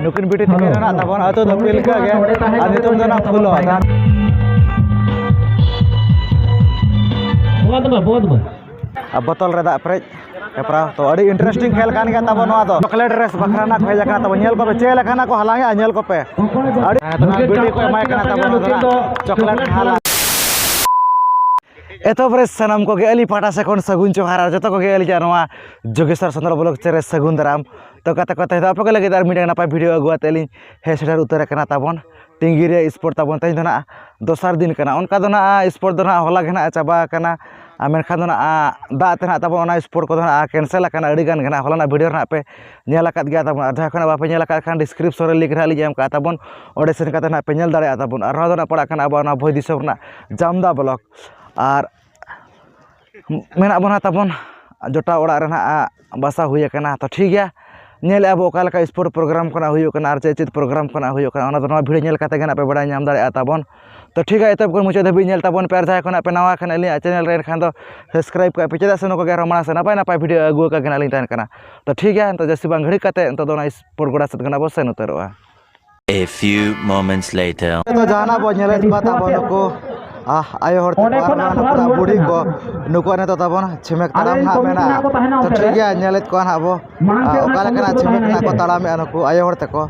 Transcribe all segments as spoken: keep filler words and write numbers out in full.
ᱱᱩᱠᱤᱱ ᱵᱤᱴᱤ ᱛᱟᱹᱠᱤᱱ ᱨᱮᱱᱟᱜ ᱛᱟᱵᱚᱱ ᱟᱹᱛᱩ ᱫᱚ ᱯᱤᱞᱠᱟ ᱜᱮ᱾ ᱟᱨ ᱧᱩᱛᱩᱢ ᱫᱚ ᱱᱟᱜ ᱯᱷᱩᱞᱳ᱾ ᱵᱚᱫ ᱢᱮ, ᱵᱚᱫ ᱢᱮ᱾ ᱟᱨ ᱵᱚᱛᱚᱞ ᱨᱮ ᱫᱟᱜ ᱯᱮᱨᱮᱡ ᱦᱮᱯᱨᱟᱣ᱾ ᱛᱚ, ᱟᱹᱰᱤ interesting ᱠᱷᱮᱞ ᱠᱟᱱ ᱜᱮᱭᱟ ᱛᱟᱵᱚᱱ ᱱᱚᱣᱟ ᱫᱚ᱾ ᱪᱚᱠᱞᱮᱴ ᱨᱮᱥ ᱵᱟᱠᱷᱨᱟ ᱱᱟᱜ ᱠᱚ ᱦᱮᱡ ᱟᱠᱟᱱᱟ ᱛᱟᱵᱚᱱ᱾ ᱧᱮᱞ ᱠᱚᱯᱮ, ᱪᱮᱫ ᱞᱮᱠᱟ ᱱᱟᱜ ᱠᱚ ᱦᱟᱞᱟᱝ ᱮᱜᱼᱟ, ᱧᱮᱞ ᱠᱚᱯᱮ᱾ ᱟᱹᱰᱤ ᱵᱤᱴᱤ ᱠᱚ ᱮᱢᱟᱭ ᱠᱟᱱᱟ ᱛᱟᱵᱚᱱ ᱱᱚᱣᱟ ᱫᱚ ᱱᱟᱜ ᱪᱚᱠᱞᱮᱴ ᱦᱟᱞᱟᱝ᱾ ᱮᱛᱚᱦᱚᱵ ᱨᱮ ᱥᱟᱱᱟᱢ ᱠᱚᱜᱮ ᱟᱹᱞᱤᱧ ᱯᱟᱦᱴᱟ ᱥᱮᱫ ᱠᱷᱚᱱ ᱥᱟᱹᱜᱩᱱ ᱡᱚᱦᱟᱨ᱾ ᱟᱨ ᱡᱚᱛᱚ ᱠᱚᱜᱮ ᱟᱹᱞᱤᱧᱟᱜ ᱱᱚᱣᱟ ᱡᱳᱜᱮᱥᱣᱚᱨ ᱥᱚᱸᱫᱽᱨᱟ ᱵᱞᱚᱜ ᱪᱮᱱᱮᱞ ᱨᱮ ᱥᱟᱹᱜᱩᱱ ᱫᱟᱨᱟᱢ᱾ ᱛᱚ ᱜᱟᱛᱮ ᱠᱚ, ᱛᱮᱦᱮᱧ ᱫᱚ ᱟᱯᱮ ᱠᱚ ᱞᱟᱹᱜᱤᱫ ᱟᱨ ᱢᱤᱫᱴᱟᱝ ᱱᱟᱯᱟᱭ ᱵᱷᱤᱰᱤᱭᱳ ᱟᱹᱜᱩ ᱟᱛᱮ ᱞᱤᱧ ᱦᱮᱡ ᱥᱮᱴᱮᱨ ᱩᱛᱟᱹᱨ ᱟᱠᱟᱱᱟ ᱛᱟᱵᱚᱱ᱾ ᱴᱤᱝᱜᱤ ᱨᱮᱭᱟᱜ ᱥᱯᱳᱨᱴ ᱛᱟᱵᱚᱱ ᱛᱮᱦᱮᱧ ᱫᱚ ᱱᱟᱜ ᱫᱚᱥᱟᱨ ᱫᱤᱱ ᱠᱟᱱᱟ᱾ ᱚᱱᱠᱟ ᱫᱚ ᱱᱟᱜ ᱥᱯᱳᱨᱴ ᱫᱚ ᱱᱟᱜ ᱦᱚᱞᱟ ᱜᱮ ᱱᱟᱜ ᱪᱟᱵᱟ ᱟᱠᱟᱱᱟ᱾ ᱟᱨ ᱢᱮᱱᱠᱷᱟᱱ ᱫᱚ ᱱᱟᱜ ᱫᱟᱜ ᱛᱮ ᱱᱟᱜ ᱛᱟᱵᱚᱱ ᱚᱱᱟ ᱥᱯᱳᱨᱴ ᱠᱚᱫᱚ ᱱᱟᱜ ᱠᱮᱱᱥᱮᱞ ᱟᱠᱟᱱᱟ᱾ ᱟᱹᱰᱤ ᱜᱟᱱ ᱜᱮ ᱱᱟᱜ ᱦᱚᱞᱟᱱᱟᱜ ᱵᱷᱤᱰᱤᱭᱳ ᱨᱮ ᱱᱟᱜ ᱯᱮ ᱧᱮᱞ ᱟᱠᱟᱫ ᱜᱮᱭᱟ ᱛᱟᱵᱚᱱ᱾ ᱟᱨ ᱡᱟᱦᱟᱸᱭ ᱠᱚ ᱱᱟᱜ ᱵᱟᱯᱮ ᱧᱮᱞ ᱟᱠᱟᱫ ᱠᱷᱟᱱ, ᱰᱤᱥᱠᱨᱤᱯᱥᱚᱱ ᱨᱮ ᱞᱤᱝᱠ ᱨᱮ ᱦᱟᱸᱜ ᱞᱤᱧ ᱮᱢ ᱠᱟᱜᱼᱟ ᱛᱟᱵᱚᱱ, ᱚᱸᱰᱮ ᱥᱮᱱ ᱠᱟᱛᱮ ᱱᱟᱜ ᱯᱮ ᱧᱮᱞ ᱫᱟᱲᱮᱭᱟᱜᱼᱟ ᱛᱟᱵᱚᱱ᱾ ᱟᱨ ᱱᱚᱣᱟ ᱫᱚ ᱱᱟᱜ ᱯᱟᱲᱟᱜ ᱠᱟᱱᱟ ᱟᱵᱚ ᱱᱚᱣᱟ ᱵᱷᱚᱸᱡᱽ ᱫᱤᱥᱚᱢ ᱨᱮᱱᱟᱜ ᱡᱟᱢᱫᱟ ᱵᱞᱚᱠ᱾ ᱟᱨ ᱢᱮᱱᱟᱜ ᱵᱚᱱᱟ ᱛᱟᱵᱚᱱ ᱡᱚᱴᱟᱣ ᱚᱲᱟᱜ ᱨᱮ ᱱᱟᱜ ᱵᱟᱥᱟ ᱦᱩᱭ ᱟᱠᱟᱱᱟ᱾ ᱛᱚ ᱴᱷᱤᱠ ᱜᱮᱭᱟ, ᱧᱮᱞᱮᱫᱼᱟ ᱵᱚ ᱚᱠᱟ ᱞᱮᱠᱟ ᱥᱯᱳᱨᱴ ᱯᱨᱳᱜᱨᱟᱢ ᱠᱷᱚᱱᱟᱜ ᱦᱩᱭᱩᱜ ᱠᱟᱱᱟ ᱟᱨ ᱪᱮᱫ ᱪᱮᱫ ᱯᱨᱳᱜᱨᱟᱢ ᱠᱷᱚᱱᱟᱜ ᱦᱩᱭᱩᱜ ᱠᱟᱱᱟ, ᱚᱱᱟ ᱫᱚ ᱱᱚᱣᱟ ᱵᱷᱤᱰᱤᱭᱳ ᱧᱮᱞ ᱠᱟᱛᱮ ᱜᱮ ᱱᱟᱜ ᱯᱮ ᱵᱟᱲᱟᱭ ᱧᱟᱢ ᱫᱟᱲᱮᱭᱟᱜᱼᱟ ᱛᱟᱵᱚᱱ᱾ ᱛᱚ ᱴᱷᱤᱠ ᱜᱮᱭᱟ, ᱮᱛᱚᱦᱚᱵ ᱠᱷᱚᱱ ᱢᱩᱪᱟᱹᱫ ᱫᱷᱟᱹᱵᱤᱡ ᱧᱮᱞ ᱛᱟᱵᱚᱱ ᱯᱮ᱾ ᱟᱨ ᱡᱟᱦᱟᱸᱭ ᱠᱷᱚᱱᱟᱜ ᱯᱮ ᱱᱟᱣᱟ ᱠᱟᱱᱟ ᱟᱹᱞᱤᱧᱟᱜ ᱪᱮᱱᱮᱞ ᱨᱮ, ᱮᱱᱠᱷᱟᱱ ᱫᱚ ᱥᱟᱵᱥᱠᱨᱟᱭᱤᱵᱽ ᱠᱟᱜ ᱯᱮ, ᱪᱮᱫᱟᱜ ᱥᱮ ᱱᱩᱠᱩ ᱜᱮ ᱟᱨᱦᱚᱸ ᱢᱟᱲᱟᱝ ᱥᱮᱫ ᱱᱟᱯᱟᱭ ᱱᱟᱯᱟᱭ ᱵᱷᱤᱰᱤᱭᱳ ᱟᱹᱜᱩ ᱟᱠᱟ ᱜᱮ ᱱᱟᱜ ᱞᱤᱧ ᱛᱟᱦᱮᱱ ᱠᱟᱱᱟ᱾ ᱛᱚ ᱴᱷᱤᱠ ᱜᱮᱭᱟ, ᱱᱤᱛᱚᱜ ᱡᱟᱹᱥᱛᱤ ᱵᱟᱝ ᱜᱷᱟᱹᱲᱤᱡ ᱠᱟᱛᱮ ᱱᱤᱛᱚᱜ ᱫᱚ ᱚᱱᱟ ᱥᱯᱳᱨᱴ ᱜᱚᱰᱟ ᱥᱮᱫ ᱜᱮ ᱱᱟᱜ ᱵᱚ ᱥᱮᱱ ᱩᱛᱟᱹᱨᱚᱜᱼᱟ᱾ A few moments later. ᱱᱤᱛᱚᱜ ᱡᱟᱦᱟᱱᱟᱜ ᱵᱚ ᱧᱮᱞᱮᱫ ᱠᱚᱣᱟ ᱛᱟᱵᱚᱱ ᱱᱩᱠᱩ, ᱟᱦ, ᱟᱭᱳ ᱦᱚᱲ ᱛᱟᱠᱚ ᱟᱨ ᱵᱟᱝ ᱱᱩᱠᱩ ᱱᱟᱜ ᱵᱩᱰᱷᱤ ᱠᱚ, ᱱᱩᱠᱩᱣᱟᱜ ᱱᱤᱛᱚᱜ ᱛᱟᱵᱚᱱ ᱪᱷᱤᱢᱮᱠ ᱛᱟᱲᱟᱢ ᱱᱟᱜ ᱢᱮᱱᱟᱜᱼᱟ᱾ ᱛᱚ ᱴᱷᱤᱠ ᱜᱮᱭᱟ, ᱧᱮᱞᱮᱫ ᱠᱚᱣᱟ ᱱᱟᱜ ᱵᱚ, ᱟᱦ, ᱚᱠᱟ ᱞᱮᱠᱟᱱᱟᱜ ᱪᱷᱤᱢᱮᱠ ᱱᱟᱜ ᱠᱚ ᱛᱟᱲᱟᱢᱮᱜᱼᱟ ᱱᱩᱠᱩ ᱟᱭᱳ ᱦᱚᱲ ᱛᱟᱠᱚ᱾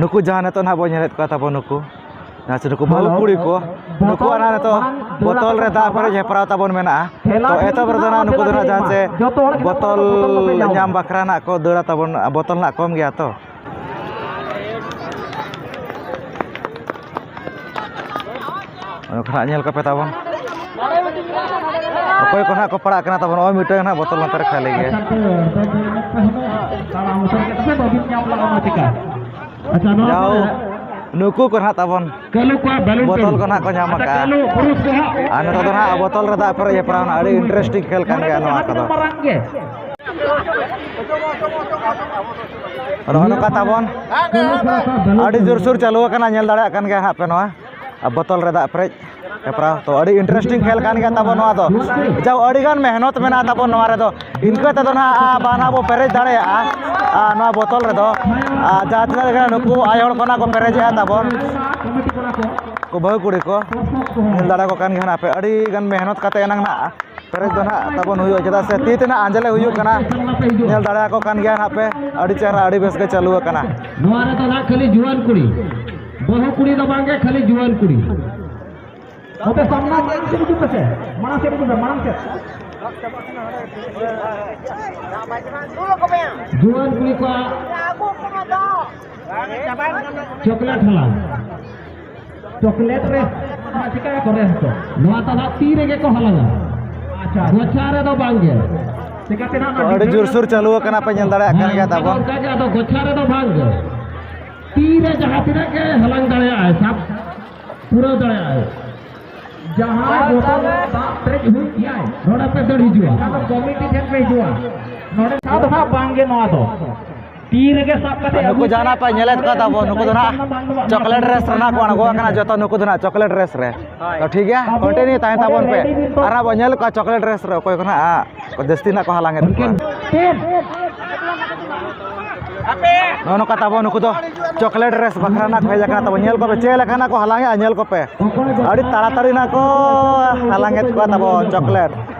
ᱱᱩᱠᱩ ᱡᱟᱦᱟᱸ ᱱᱤᱛᱚᱜ ᱱᱟᱦᱟᱜ ᱵᱚᱱ ᱧᱮᱞᱮᱫ ᱠᱚᱣᱟ ᱛᱟᱵᱚᱱ, ᱱᱩᱠᱩ ᱡᱟᱦᱟᱸ ᱪᱮ ᱱᱩᱠᱩ ᱵᱟᱹᱦᱩ ᱠᱩᱲᱤ ᱠᱚ, ᱱᱩᱠᱩᱣᱟᱜ ᱱᱟᱦᱟᱜ ᱱᱤᱛᱚᱜ ᱵᱚᱛᱚᱞ ᱨᱮ ᱫᱟᱜ ᱯᱮᱨᱮᱡ ᱦᱮᱯᱨᱟᱣ ᱛᱟᱵᱚᱱ ᱢᱮᱱᱟᱜᱼᱟ᱾ ᱛᱚ ᱮᱛᱚᱦᱚᱵ ᱨᱮᱫᱚ ᱱᱟᱦᱟᱜ ᱱᱩᱠᱩ ᱫᱚ ᱱᱟᱦᱟᱜ ᱡᱟᱦᱟᱸ ᱪᱮ ᱵᱚᱛᱚᱞ ᱧᱟᱢ ᱵᱟᱠᱷᱨᱟ ᱱᱟᱦᱟᱜ ᱠᱚ ᱫᱟᱹᱲᱟ ᱛᱟᱵᱚᱱ, ᱵᱚᱛᱚᱞ ᱱᱟᱦᱟᱜ ᱠᱚᱢ ᱜᱮᱭᱟ ᱛᱚ᱾ ᱚᱱᱟ ᱠᱚ ᱱᱟᱦᱟᱜ ᱧᱮᱞ ᱠᱚᱯᱮ ᱛᱟᱵᱚᱱ, ᱚᱠᱚᱭ ᱠᱚ ᱱᱟᱦᱟᱜ ᱠᱚ ᱯᱟᱲᱟᱜ ᱠᱟᱱᱟ ᱛᱟᱵᱚᱱ᱾ ᱱᱚᱜᱼᱚᱭ ᱢᱤᱫᱴᱟᱝ ᱱᱟᱦᱟᱜ ᱵᱚᱛᱚᱞ ᱱᱚᱛᱮ ᱨᱮ ᱠᱷᱟᱹᱞᱤ ᱜᱮᱭᱟ᱾ ᱟᱪᱪᱷᱟ, ᱱᱚᱣᱟ ᱡᱟᱣ, ᱠᱚᱨᱮ ᱱᱩᱠᱩ ᱠᱚ ᱱᱟᱦᱟᱜ ᱛᱟᱵᱚᱱ ᱠᱟᱹᱞᱩ ᱠᱚᱣᱟᱜ ᱵᱮᱞᱩᱱ ᱵᱚᱛᱚᱞ ᱛᱩᱞ᱾ ᱠᱚ ᱱᱟᱦᱟᱜ ᱠᱚ ᱧᱟᱢ ᱟᱪᱪᱷᱟ, ᱟᱠᱟᱜᱼᱟ᱾ ᱠᱟᱹᱞᱩ ᱯᱩᱨᱩᱥ ᱠᱚ ᱦᱟᱸᱜ᱾ ᱟᱨ ᱱᱤᱛᱚᱜ ᱫᱚ ᱱᱟᱦᱟᱜ ᱵᱚᱛᱚᱞ ᱨᱮ ᱫᱟᱜ ᱯᱮᱨᱮᱡ ᱦᱮᱯᱨᱟᱣ ᱱᱟᱦᱟᱜ ᱟᱹᱰᱤ interesting ᱠᱷᱮᱞ ᱠᱟᱱ ᱜᱮᱭᱟ ᱱᱚᱣᱟ ᱠᱚᱫᱚ᱾ ᱢᱟᱨᱟᱝ ᱜᱮ᱾ ᱱᱚᱜᱼᱚ ᱱᱚᱝᱠᱟ ᱛᱟᱵᱚᱱ ᱟᱹᱰᱤ ᱡᱳᱨᱥᱳᱨ ᱪᱟᱹᱞᱩ ᱟᱠᱟᱱᱟ, ᱧᱮᱞ ᱫᱟᱲᱮᱭᱟᱜ ᱠᱟᱱ ᱜᱮᱭᱟ ᱦᱟᱸᱜ ᱯᱮ ᱱᱚᱣᱟ᱾ ᱟᱨ ᱵᱚᱛᱚᱞ ᱨᱮ ᱫᱟᱜ ᱯᱮᱨᱮᱡ ᱦᱮᱯᱨᱟᱣ᱾ ᱛᱚ ᱟᱹᱰᱤ interesting ᱠᱷᱮᱞ ᱠᱟᱱ ᱜᱮᱭᱟ ᱛᱟᱵᱚᱱ ᱱᱚᱣᱟ ᱫᱚ᱾ ᱡᱟᱣ ᱟᱹᱰᱤ ᱜᱟᱱ ᱢᱮᱦᱱᱚᱛ ᱢᱮᱱᱟᱜᱼᱟ ᱛᱟᱵᱚᱱ ᱱᱚᱣᱟ ᱨᱮᱫᱚ, ᱤᱱᱠᱟᱹ ᱛᱮᱫᱚ ᱱᱟᱦᱟᱜ, ᱟ, ᱵᱟᱝ ᱱᱟᱦᱟᱜ ᱵᱚ ᱯᱮᱨᱮᱡ ᱫᱟᱲᱮᱭᱟᱜᱼᱟ, ᱟ, ᱱᱚᱣᱟ ᱵᱚᱛᱚᱞ ᱨᱮᱫᱚ᱾ ᱟᱨ ᱡᱟᱦᱟᱸ ᱛᱤᱱᱟᱹᱜ ᱜᱮ ᱱᱩᱠᱩ ᱟᱭᱳ ᱦᱚᱲ ᱠᱚ ᱱᱟᱦᱟᱜ ᱠᱚ ᱯᱮᱨᱮᱡᱮᱜᱼᱟ ᱛᱟᱵᱚᱱ, ᱠᱚ ᱵᱟᱹᱦᱩ ᱠᱩᱲᱤ ᱠᱚ, ᱧᱮᱞ ᱫᱟᱲᱮ ᱠᱚ ᱠᱟᱱ ᱜᱮᱭᱟ ᱱᱟᱦᱟᱜ ᱯᱮ, ᱟᱹᱰᱤ ᱜᱟᱱ ᱢᱮᱦᱱᱚᱛ ᱠᱟᱛᱮ ᱮᱱᱟᱝ ᱱᱟᱦᱟᱜ ᱯᱮᱨᱮᱡ ᱫᱚ ᱱᱟᱦᱟᱜ ᱛᱟᱵᱚᱱ ᱦᱩᱭᱩᱜᱼᱟ, ᱪᱮᱫᱟᱜ ᱥᱮ ᱛᱤ ᱛᱮ ᱱᱟᱦᱟᱜ ᱟᱸᱡᱽᱞᱮ ᱦᱩᱭᱩᱜ ᱠᱟᱱᱟ᱾ ᱧᱮᱞ ᱫᱟᱲᱮᱭᱟᱠᱚ ᱠᱟᱱ ᱜᱮᱭᱟ ᱱᱟᱦᱟᱜ ᱯᱮ, ᱟᱹᱰᱤ ᱪᱮᱦᱨᱟ, ᱟᱹᱰᱤ ᱵᱮᱥ ᱜᱮ ᱪᱟᱹᱞᱩ ᱟᱠᱟᱱᱟ᱾ ᱱᱚᱣᱟ ᱨᱮᱫᱚ ᱱᱟᱦᱟᱜ ᱠᱷᱟᱹᱞᱤ ᱡᱩᱣᱟᱹᱱ ᱠᱩᱲᱤ, ᱵᱟᱹᱦᱩ ᱠᱩᱲᱤ ᱫᱚ ᱵᱟᱝᱜᱮ, ᱠᱷᱟᱹᱞᱤ ᱡᱩᱣᱟᱹᱱ ᱠᱩᱲᱤ᱾ ᱱᱚᱛᱮ ᱥᱟᱢᱱᱟ ᱢᱟᱲᱟᱝ ᱥᱮᱫ ᱦᱤᱡᱩᱜ ᱯᱮᱥᱮ, ᱢᱟᱲᱟᱝ ᱥᱮᱫ ᱦᱤᱡᱩᱜ ᱯᱮ, ᱢᱟᱲᱟᱝ ᱥᱮᱫ᱾ ᱡᱩᱣᱟᱹᱱ ᱠᱩᱲᱤ ᱠᱚᱣᱟᱜ ᱪᱚᱠᱞᱮᱴ ᱦᱟᱞᱟᱝ᱾ ᱪᱚᱠᱞᱮᱴ ᱨᱮ ᱪᱤᱠᱟᱹᱭᱟᱠᱚ ᱨᱮ ᱦᱚᱸᱠᱚ? ᱱᱚᱣᱟ ᱫᱚ ᱦᱟᱸᱜ ᱛᱤ ᱨᱮᱜᱮ ᱠᱚ ᱦᱟᱞᱟᱝᱟ᱾ ᱟᱪᱪᱷᱟ᱾ ᱜᱚᱪᱷᱟ ᱨᱮᱫᱚ ᱵᱟᱝ ᱜᱮ᱾ ᱪᱤᱠᱟᱹᱛᱮ ᱱᱟᱜ ᱛᱚ, ᱟᱹᱰᱤ ᱡᱳᱨᱥᱳᱨ ᱪᱟᱹᱞᱩ ᱟᱠᱟᱱᱟ ᱯᱮ, ᱧᱮᱞ ᱫᱟᱲᱮᱭᱟᱜ ᱠᱟᱱ ᱦᱮᱸ, ᱜᱮᱭᱟ ᱛᱟᱵᱚᱱ᱾ ᱚᱱᱠᱟ ᱜᱮ, ᱟᱫᱚ ᱜᱚᱪᱷᱟ ᱨᱮᱫᱚ ᱵᱟᱝ ᱜᱮ᱾ ᱛᱤ ᱨᱮ ᱡᱟᱦᱟᱸ ᱛᱤᱱᱟᱹᱜ ᱜᱮ ᱦᱟᱞᱟᱝ ᱫᱟᱲᱮᱭᱟᱜᱼᱟᱭ, ᱥᱟᱵ ᱯᱩᱨᱟᱹᱣ ᱫᱟᱲᱮᱭᱟᱜᱼᱟᱭ᱾ ᱡᱟᱦᱟᱸᱭ ᱵᱚᱛᱚᱞ ᱫᱟᱜ ᱯᱮᱨᱮᱡ ᱦᱩᱭ ᱠᱮᱜᱼᱟᱭ, ᱱᱚᱰᱮ ᱯᱮ ᱫᱟᱹᱲ ᱦᱤᱡᱩᱜᱼᱟ᱾ ᱮᱱᱠᱷᱟᱱ ᱫᱚ ᱠᱚᱢᱤᱴᱤ ᱴᱷᱮᱱ ᱯᱮ ᱦᱤᱡᱩᱜᱼᱟ᱾ ᱱᱚᱰᱮ ᱫᱚ ᱦᱟᱸᱜ ᱵᱟᱝ ᱜᱮ ᱱᱚᱣᱟ ᱫᱚ᱾ ᱛᱤ ᱨᱮᱜᱮ ᱥᱟᱵ ᱠᱟᱛᱮ ᱱᱩᱠᱩ ᱟᱹᱜᱩᱭ ᱡᱟᱦᱟᱱᱟᱜ ᱯᱮ ᱧᱮᱞᱮᱫ ᱠᱚᱣᱟ ᱛᱟᱵᱚ, ᱱᱩᱠᱩ ᱫᱚ ᱱᱟᱦᱟᱜ ᱪᱚᱠᱞᱮᱴ ᱨᱮᱥ ᱨᱮᱱᱟᱜ ᱠᱚ ᱟᱬᱜᱚ ᱟᱠᱟᱱᱟ, ᱡᱚᱛᱚ ᱱᱩᱠᱩ ᱫᱚ ᱱᱟᱦᱟᱜ ᱪᱚᱠᱞᱮᱴ ᱨᱮᱥ ᱨᱮ᱾ ᱛᱚ ᱴᱷᱤᱠ ᱜᱮᱭᱟ, continue ᱛᱟᱦᱮᱱ ᱛᱟᱵᱚᱱ ᱯᱮ᱾ ᱟᱨ ᱦᱟᱸᱜ ᱵᱚ ᱧᱮᱞ ᱠᱚᱣᱟ ᱪᱚᱠᱞᱮᱴ ᱨᱮᱥ ᱨᱮ ᱚᱠᱚᱭ ᱠᱚ ᱱᱟᱦᱟᱜ ᱠᱚ ᱡᱟᱹᱥᱛᱤ ᱱᱟᱦᱟᱜ ᱠᱚ ᱦᱟᱞᱟᱝ ᱮᱫ ᱠᱚᱣᱟ᱾ ᱱᱚᱜᱼᱚ ᱱᱚᱝᱠᱟ ᱛᱟᱵᱚ ᱱᱩᱠᱩ ᱫᱚ ᱪᱚᱠᱞᱮᱴ ᱨᱮᱥ ᱵᱟᱠᱷᱨᱟ ᱱᱟᱜ ᱠᱚ ᱦᱮᱡ ᱟᱠᱟᱱᱟ ᱛᱟᱵᱚ᱾ ᱧᱮᱞ ᱠᱚᱯᱮ ᱪᱮᱫ ᱞᱮᱠᱟ ᱱᱟᱜ ᱠᱚ ᱦᱟᱞᱟᱝ ᱮᱫᱼᱟ, ᱧᱮᱞ ᱠᱚᱯᱮ᱾ ᱟᱹᱰᱤ ᱛᱟᱲᱟᱛᱟᱲᱤ ᱱᱟᱜ ᱠᱚ ᱦᱟᱞᱟᱝ ᱮᱫ ᱠᱚᱣᱟ ᱛᱟᱵᱚ ᱪᱚᱠᱞᱮᱴ᱾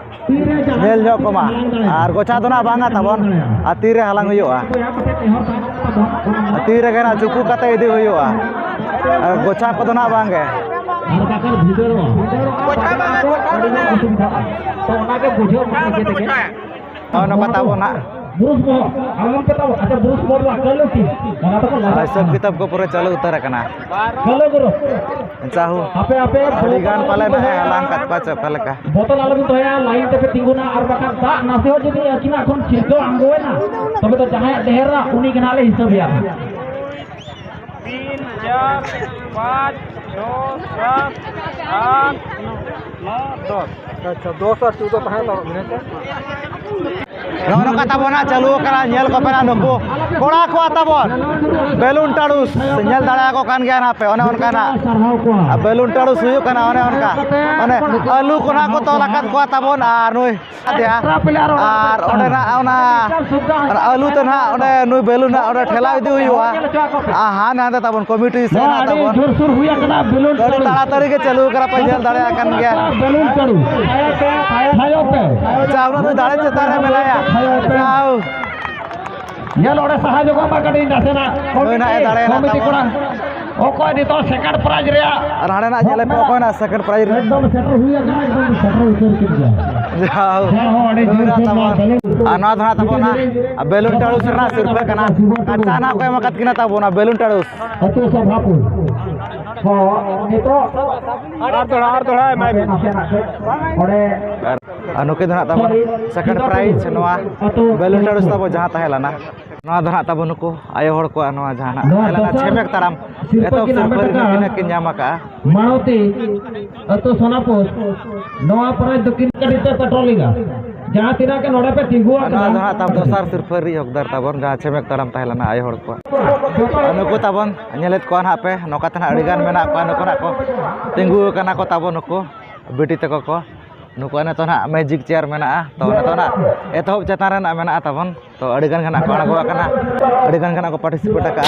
ᱧᱮᱞ ᱧᱚᱜ ᱠᱚᱢᱟ᱾ ᱟᱨ ᱜᱚᱪᱷᱟ ᱫᱚ ᱱᱟᱜ ᱵᱟᱝᱟ ᱛᱟᱵᱚᱱ, ᱟᱨ ᱛᱤᱨᱮ ᱦᱟᱞᱟᱝ ᱦᱩᱭᱩᱜᱼᱟ᱾ ᱛᱤ ᱨᱮᱜᱮ ᱱᱟᱜ ᱪᱩᱠᱩ ᱠᱟᱛᱮ ᱤᱫᱤ ᱦᱩᱭᱩᱜᱼᱟ᱾ ᱟᱨ ᱜᱚᱪᱷᱟ ᱠᱚᱫᱚ ᱱᱟᱜ ᱵᱟᱝ ᱜᱮ᱾ ᱟᱨ ᱵᱟᱠᱷᱟᱱ ᱵᱷᱤᱛᱟᱹᱨᱚᱜᱼᱟ᱾ ᱟᱹᱰᱤ ᱜᱮ ᱚᱥᱩᱵᱤᱫᱷᱟᱜᱼᱟ᱾ ᱛᱚ ᱚᱱᱟᱜᱮ ᱵᱩᱡᱷᱟᱹᱣ ᱢᱟ ᱱᱤᱡᱮ ᱛᱮᱜᱮ᱾ ᱱᱚᱜᱼᱚᱭ ᱱᱚᱝᱠᱟ ᱛᱟᱵᱚᱱ ᱦᱟᱸᱜ᱾ ᱵᱩᱨᱩᱥ ᱢᱚᱦᱚᱞ, ᱟᱞᱚᱢ ᱯᱮ ᱛᱟᱵᱚᱱ᱾ ᱟᱪᱪᱷᱟ, ᱵᱩᱨᱩᱥ ᱢᱚᱦᱚᱞ ᱫᱚ ᱟᱠᱟᱞ ᱞᱮ ᱩᱴᱷᱤ᱾ ᱚᱱᱟ ᱫᱚᱠᱚ ᱞᱟᱜᱟᱜ ᱦᱤᱥᱟᱹᱵ ᱠᱟᱱᱟ᱾ ᱠᱤᱛᱟᱹᱵ ᱠᱚ ᱯᱩᱨᱟᱹ ᱪᱟᱹᱞᱩ ᱩᱛᱟᱹᱨ ᱟᱠᱟᱱᱟ᱾ ᱠᱟᱞᱚ ᱜᱩᱨᱩ᱾ ᱡᱟᱦᱳ᱾ ᱟᱯᱮ, ᱟᱯᱮ ᱟᱹᱰᱤ ᱜᱟᱱ ᱯᱟᱞᱮ ᱱᱟᱜ ᱮ ᱦᱟᱞᱟᱝ ᱠᱟᱫ ᱠᱚᱣᱟ ᱪᱮ ᱚᱠᱟ ᱞᱮᱠᱟ? ᱵᱚᱛᱚᱞ ᱟᱞᱚ ᱵᱤᱱ ᱫᱚᱦᱚᱭᱟ, ᱞᱟᱭᱤᱱ ᱛᱮᱯᱮ ᱛᱤᱸᱜᱩᱱᱟ, ᱟᱨ ᱵᱟᱠᱷᱟᱱ ᱫᱟᱜ ᱱᱟᱥᱮ ᱦᱚᱸ ᱡᱩᱫᱤ ᱟᱹᱠᱤᱱᱟᱜ ᱠᱷᱚᱱ ᱪᱷᱤᱞᱠᱟᱹᱣ ᱟᱬᱜᱚᱭᱮᱱᱟ, ᱛᱚᱵᱮ ᱫᱚ ᱡᱟᱦᱟᱸᱭᱟᱜ ᱰᱷᱮᱨᱟ ᱩᱱᱤ ᱜᱮ ᱱᱟᱦᱟᱜ ᱞᱮ ᱦᱤᱥᱟᱹᱵᱮᱭᱟ᱾ ᱛᱤᱱ, ᱪᱟᱨ, ᱯᱟᱸᱪ, ᱪᱷᱚ, ᱥᱟᱛ, ᱟᱴ, ᱱᱚ, ᱫᱚᱥ᱾ ᱟᱪᱪᱷᱟ, ᱫᱚᱥ ᱟᱨ ᱪᱳᱫᱽᱫᱳ ᱛᱟᱦᱮᱸ ᱛᱟᱵᱚᱱ ᱢᱮᱱᱟᱜ ᱛᱮ᱾ ᱱᱚᱜᱼᱚ ᱱᱚᱝᱠᱟ ᱛᱟᱵᱚᱱ ᱦᱟᱸᱜ ᱪᱟᱹᱞᱩ ᱟᱠᱟᱱᱟ, ᱧᱮᱞ ᱠᱚᱯᱮ ᱱᱟᱜ ᱱᱩᱠᱩ ᱠᱚᱲᱟ ᱠᱚᱣᱟ ᱛᱟᱵᱚᱱ ᱵᱮᱞᱩᱱ ᱴᱟᱲᱩᱥ, ᱧᱮᱞ ᱫᱟᱲᱮᱭᱟᱠᱚ ᱠᱟᱱ ᱜᱮᱭᱟ ᱱᱟᱯᱮ, ᱚᱱᱮ ᱚᱱᱠᱟ ᱱᱟᱜ ᱵᱮᱞᱩᱱ ᱴᱟᱲᱩᱥ ᱦᱩᱭᱩᱜ ᱠᱟᱱᱟ, ᱚᱱᱮ ᱚᱱᱠᱟ ᱢᱟᱱᱮ ᱟᱹᱞᱩ ᱠᱚ ᱱᱟᱜ ᱠᱚ ᱛᱚᱞ ᱟᱠᱟᱫ ᱠᱚᱣᱟ ᱛᱟᱵᱚᱱ, ᱟᱨ ᱱᱩᱭ ᱟᱨ ᱚᱸᱰᱮ ᱱᱟᱜ ᱚᱱᱟ ᱟᱹᱞᱩ ᱛᱮ ᱱᱟᱜ ᱚᱸᱰᱮ ᱱᱩᱭ ᱵᱮᱞᱩᱱ ᱱᱟᱜ ᱚᱸᱰᱮ ᱴᱷᱮᱞᱟᱣ ᱤᱫᱤ ᱦᱩᱭᱩᱜᱼᱟ᱾ ᱟᱨ ᱦᱟᱱ ᱦᱟᱱᱛᱮ ᱛᱟᱵᱚᱱ ᱠᱚᱢᱤᱴᱤ ᱥᱮ ᱱᱟᱜ ᱟᱹᱰᱤ ᱛᱟᱵᱚᱱ ᱡᱳᱨᱥᱳᱨ ᱦᱩᱭ ᱟᱠᱟᱱᱟ ᱵᱮᱞᱩᱱ ᱟᱹᱰᱤ ᱴᱟᱲᱩᱥ᱾ ᱛᱟᱲᱟᱛᱟᱲᱤ ᱜᱮ ᱪᱟᱹᱞᱩ ᱟᱠᱟᱱᱟ ᱯᱮ ᱧᱮᱞ ᱫᱟᱲᱮᱭᱟᱜ ᱠᱟᱱ ᱜᱮᱭᱟ᱾ ᱵᱮᱞᱩᱱ ᱴᱟᱲᱩᱥ᱾ ᱛᱷᱟᱭᱚ ᱯᱮ᱾ ᱟᱪᱪᱷᱟ, ᱩᱱᱟᱹᱜ ᱱᱩᱭ ᱫᱟᱲᱮ ᱪᱮᱛᱟᱱ ᱨᱮ ᱢᱮᱱᱟᱭᱟ᱾ ᱛᱷᱟᱭᱚ ᱯᱮ᱾ ᱡᱟᱣ᱾ ᱧᱮᱞ ᱚᱸᱰᱮ ᱥᱟᱦᱟ ᱧᱚᱜᱚᱜ ᱢᱟ ᱠᱟᱹᱴᱤᱡ ᱱᱟᱥᱮᱱᱟᱜ᱾ ᱱᱩᱭ ᱱᱟᱜ ᱮ ᱫᱟᱲᱮᱭᱮᱱᱟ ᱠᱚᱢᱤᱴᱤ ᱛᱟᱵᱚᱱ᱾ ᱠᱚᱲᱟ᱾ ᱚᱠᱚᱭ ᱱᱤᱛᱚᱜ second prize ᱨᱮᱭᱟᱜ ᱟᱨ ᱦᱟᱸᱰᱮ ᱱᱟᱜ ᱧᱮᱞᱮ ᱯᱮ ᱚᱠᱚᱭ ᱱᱟᱜ second prize ᱨᱮ᱾ ᱮᱠᱫᱚᱢ ᱥᱮᱴᱮᱨ ᱦᱩᱭ ᱟᱠᱟᱱᱟ, ᱮᱠᱫᱚᱢ ᱥᱮᱴᱮᱨ ᱩᱛᱟᱹᱨ ᱠᱮᱫ ᱜᱮᱭᱟ᱾ ᱡᱟᱣ᱾ ᱦᱮᱸ, ᱦᱚᱸ, ᱟᱹᱰᱤ ᱡᱳᱨ ᱱᱩᱭ ᱱᱟᱜ ᱥᱮᱴᱮᱨ ᱛᱟᱵᱚᱱ᱾ ᱵᱮᱞᱩᱱ᱾ ᱟᱨ ᱱᱚᱣᱟ ᱫᱚ ᱱᱟᱜ ᱛᱟᱵᱚᱱ ᱱᱟᱜ ᱵᱮᱞᱩᱱ ᱴᱟᱲᱩᱥ ᱨᱮᱱᱟᱜ ᱥᱤᱨᱯᱟᱹ ᱠᱟᱱᱟ᱾ ᱠᱟᱪᱟ ᱱᱟᱜ ᱠᱚ ᱮᱢ ᱟᱠᱟᱫ ᱠᱤᱱᱟ ᱛᱟᱵᱚᱱ ᱱᱟᱜ ᱵᱮᱞᱩᱱ ᱴᱟᱲᱩᱥ᱾ ᱟᱹᱛᱩ ᱥᱚᱵᱷᱟᱯᱩᱨ᱾ ᱦᱚᱸ, ᱱᱤᱛᱚᱜ ᱟᱨ ᱫᱚᱦᱲᱟ, ᱟᱨ ᱫᱚᱦᱲᱟ ᱮᱢᱟᱭ ᱵᱤᱱ᱾ ᱱᱟᱥᱮ ᱱᱟᱜ ᱠᱟᱹᱡ ᱚᱸᱰᱮ ᱟᱨ ᱱᱩᱠᱤᱱ ᱫᱚ ᱱᱟᱜ ᱛᱟᱵᱚᱱ second prize ᱱᱚᱣᱟ ᱵᱮᱞᱩᱱ ᱴᱟᱲᱩᱥ ᱛᱟᱵᱚ ᱡᱟᱦᱟᱸ ᱛᱟᱦᱮᱸ ᱞᱮᱱᱟ᱾ ᱱᱚᱣᱟ ᱫᱚ ᱱᱟᱜ ᱛᱟᱵᱚ ᱱᱩᱠᱩ ᱟᱭᱳ ᱦᱚᱲ ᱠᱚᱣᱟᱜ ᱱᱚᱣᱟ ᱡᱟᱦᱟᱱᱟᱜ ᱱᱚᱣᱟ ᱛᱟᱦᱮᱸ ᱞᱮᱱᱟ ᱫᱚᱥᱟᱨ ᱪᱷᱮᱢᱮᱠ ᱛᱟᱲᱟᱢ ᱥᱤᱨᱯᱟᱹ ᱮᱛᱚᱦᱚᱵ ᱠᱤᱱ ᱥᱤᱨᱯᱟᱹ ᱦᱟᱢᱮᱴ ᱨᱮ ᱟᱠᱟᱫᱼᱟ᱾ ᱱᱩᱠᱤᱱᱟᱜ ᱠᱤᱱ ᱧᱟᱢ ᱟᱠᱟᱫᱼᱟ᱾ ᱢᱟᱲᱚᱛᱤ ᱟᱹᱛᱩ ᱥᱳᱱᱟᱯᱩᱨ, ᱱᱚᱣᱟ prize ᱫᱚ ᱠᱤᱱ ᱠᱟᱹᱴᱤᱡ ᱯᱮ patrolling ᱟ᱾ ᱡᱟᱦᱟᱸ ᱛᱤᱱᱟᱹᱜ ᱜᱮ ᱱᱚᱰᱮ ᱯᱮ ᱛᱤᱸᱜᱩ ᱟᱨ ᱱᱚᱣᱟ ᱟᱠᱟᱱᱟ᱾ ᱫᱚ ᱱᱟᱜ ᱛᱟᱵᱚ ᱫᱚᱥᱟᱨ ᱥᱤᱨᱯᱟᱹ ᱨᱤᱱᱤᱡ ᱦᱚᱠᱫᱟᱨ ᱛᱟᱵᱚᱱ ᱡᱟᱦᱟᱸ ᱪᱷᱮᱢᱮᱠ ᱛᱟᱲᱟᱢ ᱛᱟᱦᱮᱸ ᱞᱮᱱᱟ ᱟᱭᱳ ᱦᱚᱲ ᱠᱚᱣᱟᱜ᱾ ᱟᱨ ᱱᱩᱠᱩ ᱛᱟᱵᱚᱱ ᱧᱮᱞᱮᱫ ᱠᱚᱣᱟ ᱱᱟᱜ ᱯᱮ, ᱱᱚᱝᱠᱟ ᱛᱮ ᱱᱟᱜ ᱟᱹᱰᱤᱜᱟᱱ ᱢᱮᱱᱟᱜ ᱠᱚᱣᱟ, ᱱᱩᱠᱩ ᱱᱟᱜ ᱠᱚ ᱛᱤᱸᱜᱩ ᱟᱠᱟᱱᱟ ᱠᱚ ᱛᱟᱵᱚ ᱱᱩᱠᱩ ᱵᱤᱴᱤ ᱛᱟᱠᱚ ᱠᱚ᱾ ᱱᱩᱠᱩᱣᱟᱜ ᱱᱤᱛᱚᱜ ᱱᱟᱦᱟᱜ magic chair ᱢᱮᱱᱟᱜᱼᱟ᱾ ᱛᱚ, ᱱᱤᱛᱚᱜ ᱱᱟᱦᱟᱜ ᱮᱛᱚᱦᱚᱵ ᱪᱮᱛᱟᱱ ᱨᱮ ᱱᱟᱦᱟᱜ ᱢᱮᱱᱟᱜᱼᱟ ᱛᱟᱵᱚᱱ᱾ ᱛᱚ, ᱟᱹᱰᱤ ᱜᱟᱱ ᱜᱮ ᱱᱟᱦᱟᱜ ᱠᱚ ᱟᱬᱜᱚ ᱟᱠᱟᱱᱟ, ᱟᱹᱰᱤ ᱜᱟᱱ ᱜᱮ ᱱᱟᱦᱟᱜ ᱠᱚ participate ᱟᱠᱟᱜᱼᱟ᱾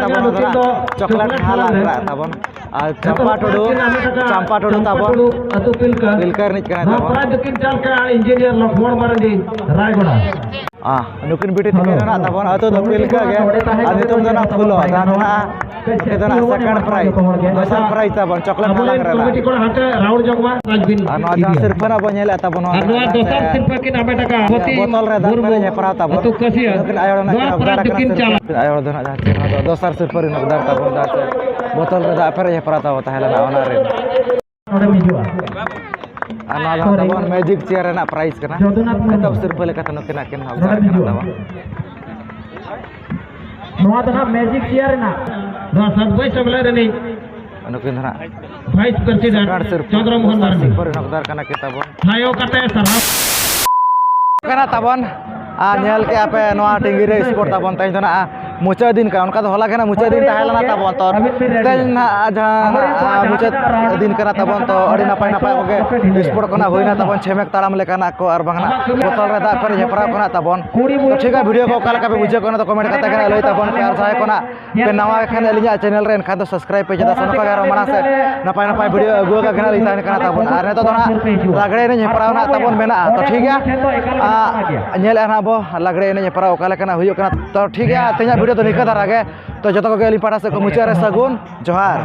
ᱛᱟᱵᱚᱱ ᱫᱚ ᱱᱟᱜ ᱪᱚᱠᱞᱮᱴ ᱦᱟᱞᱟᱝ ᱨᱟᱜ ᱛᱟᱵᱚᱱ᱾ ᱟᱨ ᱪᱟᱢᱯᱟ ᱴᱩᱰᱩ, ᱪᱟᱢᱯᱟ ᱴᱩᱰᱩ ᱛᱟᱵᱚᱱ ᱟᱹᱛᱩ ᱯᱤᱞᱠᱟᱹ᱾ ᱯᱤᱞᱠᱟᱹ ᱨᱤᱱᱤᱡ ᱠᱟᱱᱟᱭ ᱱᱚᱣᱟ ᱛᱟᱵᱚᱱ᱾ ᱯᱨᱟᱭᱤᱡᱽ ᱫᱚᱠᱤᱱ ᱪᱟᱞ ᱠᱟᱜᱼᱟ ᱤᱧᱡᱤᱱᱤᱭᱟᱨ ᱞᱚᱠᱷᱢᱚᱬ ᱢᱟᱨᱰᱤ, ᱨᱟᱭᱜᱚᱲᱟ᱾ ᱟᱦ, ᱱᱩᱠᱤᱱ ᱵᱤᱴᱤ ᱛᱟᱹᱠᱤᱱ ᱨᱮᱱᱟᱜ ᱛᱟᱵᱚᱱ ᱟᱹᱛᱩ ᱫᱚ ᱯᱤᱞᱠᱟᱹ ᱜᱮ᱾ ᱟᱨ ᱧᱩᱛᱩᱢ ᱫᱚ ᱱᱟᱜ ᱯᱷᱩᱞᱳ᱾ ᱟᱫᱚ ᱱᱟᱜ ᱱᱩᱠᱤᱱ ᱫᱚ ᱱᱟᱜ ᱥᱮᱠᱮᱱᱰ ᱯᱨᱟᱭᱤᱡᱽ, ᱫᱚᱥᱟᱨ ᱯᱨᱟᱭᱤᱡᱽ ᱛᱟᱵᱚᱱ ᱪᱚᱠᱞᱮᱴ ᱦᱟᱞᱟᱝ ᱨᱮᱱᱟᱜ᱾ ᱟᱨ ᱱᱚᱣᱟ ᱡᱟᱦᱟᱸ ᱥᱤᱨᱯᱟᱹ ᱱᱟᱜ ᱵᱚᱱ ᱧᱮᱞᱮᱫ ᱛᱟᱵᱚᱱ, ᱱᱚᱣᱟ ᱫᱚ ᱱᱟᱜ ᱥᱮ ᱵᱚᱛᱚᱞ ᱨᱮ ᱫᱟᱜ ᱯᱮᱨᱮᱡ ᱦᱮᱯᱨᱟᱣ ᱛᱟᱵᱚᱱ᱾ ᱱᱩᱠᱤᱱ ᱟᱭᱳ ᱦᱚᱲ ᱱᱟᱜ ᱠᱤᱱ ᱚᱵᱫᱟᱨ ᱟᱠᱟᱱᱟ ᱥᱤᱨᱯᱟᱹ᱾ ᱱᱩᱠᱤᱱ ᱟᱭᱳ ᱦᱚᱲ ᱫᱚ ᱱᱟᱜ ᱡᱟᱦᱟᱸ ᱪᱮᱦᱨᱟ ᱫᱚ ᱫᱚᱥᱟᱨ ᱥᱤᱨᱯᱟᱹ ᱨᱮ ᱚᱵᱫᱟᱨ ᱛᱟᱵᱚᱱ, ᱫᱟᱜ ᱥᱮ ᱵᱚᱛᱚᱞ ᱨᱮ ᱫᱟᱜ ᱯᱮᱨᱮᱡ ᱦᱮᱯᱨᱟᱣ ᱛᱟᱵᱚᱱ ᱛᱟᱦᱮᱸ ᱞᱮᱱᱟ ᱚᱱᱟ ᱨᱮ᱾ ᱱᱚᱰᱮᱢ ᱦᱤᱡᱩᱜᱼᱟ᱾ ᱟᱨ ᱱᱚᱣᱟ ᱫᱚ ᱛᱟᱵᱚᱱ ᱢᱮᱡᱤᱠ ᱪᱮᱭᱟᱨ ᱨᱮᱱᱟᱜ ᱯᱨᱟᱭᱤᱡᱽ ᱠᱟᱱᱟ᱾ ᱡᱚᱫᱩᱱᱟᱛᱷ ᱢᱩᱨᱢᱩ᱾ ᱮᱛᱚᱦᱚᱵ ᱥᱤᱨᱯᱟᱹ ᱞᱮᱠᱟᱛᱮ ᱱᱩᱠᱤᱱᱟᱜ ᱠᱤᱱ ᱱᱚᱰᱮᱢ ᱚᱵᱫᱟᱨ ᱠᱟᱱᱟ ᱦᱤᱡᱩᱜᱼᱟ᱾ ᱛᱟᱵᱚᱱ᱾ ᱱᱚᱣᱟ ᱫᱚ ᱱᱟᱜ ᱢᱮᱡᱤᱠ ᱪᱮᱭᱟᱨ ᱨᱮᱱᱟᱜ᱾ ᱱᱚᱣᱟ ᱥᱟᱛ ᱵᱟᱭ ᱥᱟᱢᱞᱟ ᱨᱤᱱᱤᱡ ᱱᱩᱠᱤᱱ ᱫᱚ ᱱᱟᱜ ᱵᱷᱟᱭᱤᱥ ᱯᱨᱮᱥᱤᱰᱮᱱᱴ ᱥᱮᱠᱨᱮᱴᱟᱨᱤ ᱥᱤᱨᱯᱟᱹ, ᱪᱚᱱᱫᱨᱚ ᱢᱳᱦᱚᱱ ᱢᱟᱨᱰᱤ᱾ ᱥᱤᱨᱯᱟᱹ ᱨᱮᱱ ᱚᱵᱫᱟᱨ ᱠᱟᱱᱟ ᱠᱤᱱ ᱛᱟᱵᱚᱱ᱾ ᱛᱷᱟᱭᱚ ᱠᱟᱛᱮ ᱥᱟᱨᱦᱟᱣ᱾ ᱠᱟᱱᱟ ᱛᱟᱵᱚᱱ᱾ ᱟᱨ ᱧᱮᱞ ᱠᱮᱜᱼᱟ ᱯᱮ ᱱᱚᱣᱟ ᱴᱤᱝᱜᱤ ᱨᱮ ᱥᱯᱳᱨᱴ ᱛᱟᱵᱚᱱ, ᱛᱮᱦᱮᱧ ᱫᱚ ᱱᱟᱜ ᱢᱩᱪᱟᱹᱫ ᱫᱤᱱ ᱠᱟᱱᱟ, ᱚᱱᱠᱟ ᱫᱚ ᱦᱚᱞᱟ ᱜᱮ ᱱᱟᱜ ᱢᱩᱪᱟᱹᱫ ᱫᱤᱱ ᱛᱟᱦᱮᱸ ᱞᱮᱱᱟ ᱛᱟᱵᱚᱱ᱾ ᱛᱚ ᱛᱮᱦᱮᱧ ᱱᱟᱜ ᱡᱟᱦᱟᱸ ᱱᱟᱜ ᱢᱩᱪᱟᱹᱫ ᱫᱤᱱ ᱠᱟᱱᱟ ᱛᱟᱵᱚᱱ, ᱛᱚ ᱟᱹᱰᱤ ᱱᱟᱯᱟᱭ ᱱᱟᱯᱟᱭ ᱠᱚᱜᱮ ᱥᱯᱳᱨᱴ ᱠᱚ ᱱᱟᱜ ᱦᱩᱭᱱᱟ ᱛᱟᱵᱚᱱ, ᱪᱷᱮᱢᱮᱠ ᱛᱟᱲᱟᱢ ᱞᱮᱠᱟᱱᱟᱜ ᱠᱚ ᱟᱨ ᱵᱟᱝ ᱱᱟᱜ ᱵᱚᱛᱚᱞ ᱨᱮ ᱫᱟᱜ ᱯᱮᱨᱮᱡ ᱦᱮᱯᱨᱟᱣ ᱠᱚ ᱱᱟᱜ ᱛᱟᱵᱚᱱ᱾ ᱛᱚ ᱴᱷᱤᱠ ᱜᱮᱭᱟ, ᱵᱷᱤᱰᱤᱭᱳ ᱠᱚ ᱚᱠᱟ ᱞᱮᱠᱟ ᱯᱮ ᱵᱩᱡᱷᱟᱹᱣ ᱠᱟᱱᱟ, ᱛᱚ ᱠᱚᱢᱮᱱᱴ ᱠᱟᱛᱮ ᱜᱮ ᱱᱟᱜ ᱞᱟᱹᱭ ᱛᱟᱵᱚᱱ ᱯᱮ᱾ ᱟᱨ ᱡᱟᱦᱟᱸᱭ ᱠᱚ ᱱᱟᱜ ᱯᱮ ᱱᱟᱣᱟ ᱜᱮ ᱠᱷᱟᱱ ᱟᱹᱞᱤᱧᱟᱜ ᱪᱮᱱᱮᱞ ᱨᱮ, ᱮᱱᱠᱷᱟᱱ ᱫᱚ ᱥᱟᱵᱥᱠᱨᱟᱭᱤᱵ ᱯᱮ, ᱪᱮᱫᱟᱜ ᱥᱮ ᱱᱚᱝᱠᱟ ᱜᱮ ᱟᱨᱚ ᱢᱟᱲᱟᱝ ᱥᱮᱫ ᱱᱟᱯᱟᱭ ᱱᱟᱯᱟᱭ ᱵᱷᱤᱰᱤᱭᱳ ᱟᱹᱜᱩ ᱟᱠᱟᱫ ᱜᱮ ᱱᱟᱜ ᱞᱤᱧ ᱛᱟᱦᱮᱱ ᱠᱟᱱᱟ ᱛᱟᱵᱚᱱ᱾ ᱟᱨ ᱱᱤᱛᱚᱜ ᱫᱚ ᱱᱟᱜ ᱞᱟᱜᱽᱲᱮ ᱮᱱᱮᱡ ᱦᱮᱯᱨᱟᱣ ᱱᱟᱜ ᱛᱟᱵᱚᱱ ᱢᱮᱱᱟᱜᱼᱟ᱾ ᱛᱚ ᱴᱷᱤᱠ ᱜᱮᱭᱟ, ᱟᱨ ᱧᱮᱞᱮᱫᱼᱟ ᱱᱟᱜ ᱵᱚ ᱞᱟᱜᱽᱲᱮ ᱮᱱᱮᱡ ᱦᱮᱯᱨᱟᱣ ᱚᱠᱟ ᱞᱮᱠᱟᱱᱟᱜ ᱦᱩᱭᱩᱜ ᱠᱟᱱᱟ᱾ ᱛᱚ ᱴᱷᱤᱠ ᱜᱮᱭᱟ, ᱛᱮᱦᱮᱧᱟᱜ ᱵᱷᱤᱰᱤᱭᱳ ᱫᱚ ᱱᱤᱝᱠᱟᱹ ᱫᱷᱟᱨᱟ ᱜᱮ᱾ ᱛᱚ ᱡᱚᱛᱚ ᱠᱚᱜᱮ ᱟᱹᱞᱤᱧ ᱯᱟᱦᱴᱟ ᱥᱮᱫ ᱠᱷᱚᱱ ᱢᱩᱪᱟᱹᱫ ᱨᱮ ᱥᱟᱹᱜᱩᱱ ᱡᱚᱦᱟᱨ᱾